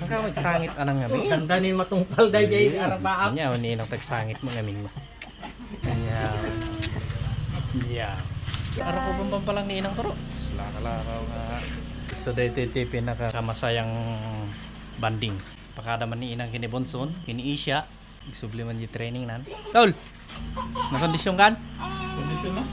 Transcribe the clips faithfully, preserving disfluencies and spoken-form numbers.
Ka magsangit anang ngamin. Sanda ni matungpal dayjay. Arbaak. Nya, ni nang tagsangit mo ngamin mo. Nya. Nya. Arakuban pampalang ni inang turo. Laka-laka nga. So, daytoy ti pinakamasayang bonding. Pakada man ni inang kini Bonson, kini Isha. Nagsubli man di training nan. Tol! Nakondisyon kan? Kondisyon na?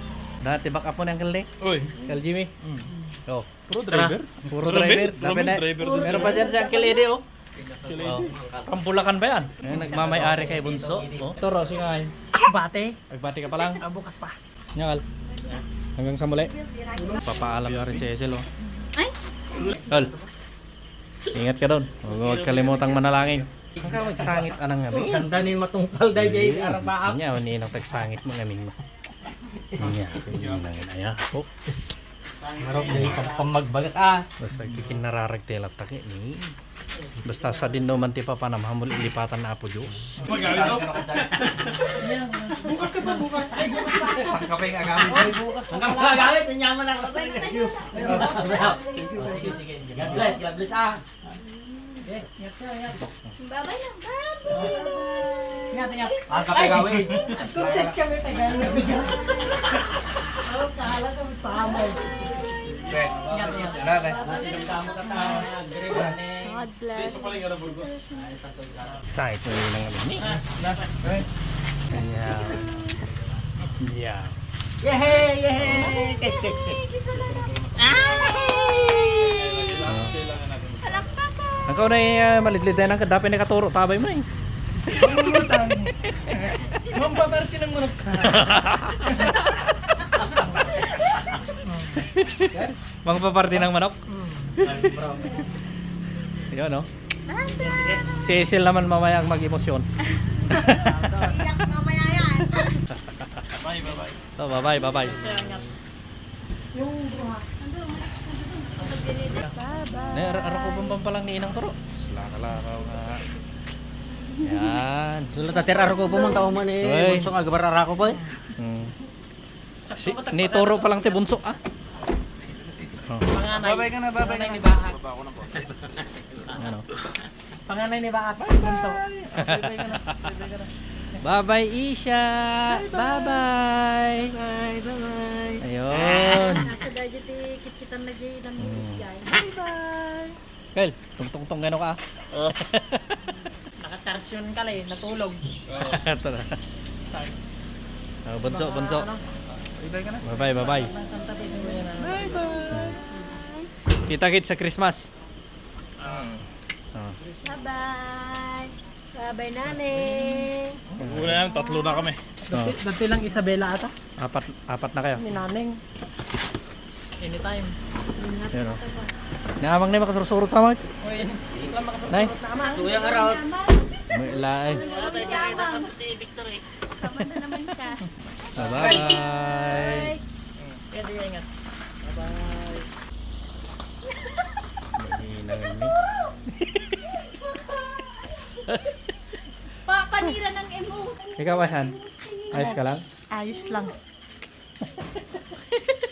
Dati back up mo ni Uncle Nick? Oy. Uncle Jimmy? Mm. Oh. Puro driver? Puro driver. Driver? Dapat na. Driver. Meron pa dyan si Uncle Eddie, oh. Uncle Eddie. Oh. Pampulakan ba yan? Ngayon, nagmamay-ari kay Bunso. Oh. Toro, singay. Bate. Nagbati ka pa lang. Ah, bukas pa. Nyakal. Hanggang sa muli. Papaalam na rin si Esel, oh. Ay? Tol. Ingat ka doon. Huwag, huwag kalimutang manalangin. Ang ka magsangit anang ngamin. Sanda ni matungpal dayjay. Arbaak. Nya, ni nang tagsangit mo ngamin mo. Nya, ni nang aya. Oh. Marok dayjay pam-, pammagbagak, ah. Basta kikinararag ti latta ket ni. Basta sadin no man ti papanam, hamul ilipatan na Apo Dios. Bukas ka pa, bukas. Ay, bukas pa. Pangkape nga gamit. Ay, bukas pa. Ang gamit, nanyaman na. Sige, sige. God bless, God bless, ah. Babay na, babay na. Ingat, ingat. Ang kape gawin. Content kami, Tagalog. Oh, kahala ka, sama. Ingat, ingat. Ingat, ingat. God bless. Excited na yun ang ano ni. Ayan. Yeah. Yehey! Yehey! Cake, cake, cake. Ay! Palakpakan! Ang kaunay, ah, malidlid tayo ng kadapi ni Katuro, tabay mo na eh. Mangpaparte ng manok. Mangpaparte ng manok? Mm. Yun, no? Si Cecil naman mamaya ang mag-emosyon. Iyak mamaya yan. Bye, bye, bye. So, bye-bye, bye-bye. Bye-bye. Ne, ara-, arakuban pampalang ni Inang Turo. Laka-laka nga. Yan. Sulat ater arakuban man tao man eh. Oy. Bunso nga gabar arakuban. Hmm. Si, ni Turo pa lang ti bunso, ah. Oh. Panganay. Babay ka na, babay ka na. Panganay ni Baat. Ano? Panganay ni Baat, si bunso. Babay ka na, babay ka na. Bye-bye, Isha. Bye-bye. Bye-bye. Bye-bye. Ayun. Nasa dadyo ti kitkitan na jay, Hmm. Bye-bye. Kyle, tungtungtong gano ka? Oh. Naka-charge yun ka, eh. Natulog. Tara. Charge. Oh, bunso, Baka bunso. Ano? Bye-bye ka na. Bye-bye, bye-bye. Nasaan tabi mo yan, ah? Bye-bye. Kita-kit sa Christmas. Ah. Oh. Bye-bye. Bye-bye, Naneng. Una yan, tatlo na kami. Oh. Dati, dati lang Isabela ata. Apat, apat na kayo. Ni Naneng. Anytime. Yan, oh. Naamang na yung makasursurot sa mag. Uy, Islam makasursurot Nay? Na amang. Tuyang araw. May laay. Wala tayo nakita sa Victor eh. Kamanda naman siya. Bye-bye. Kaya di ingat. Bye-bye. Mahinang ni. Papanira ng emo. Ikaw, Ayan. Ayos ka lang? Ayos lang.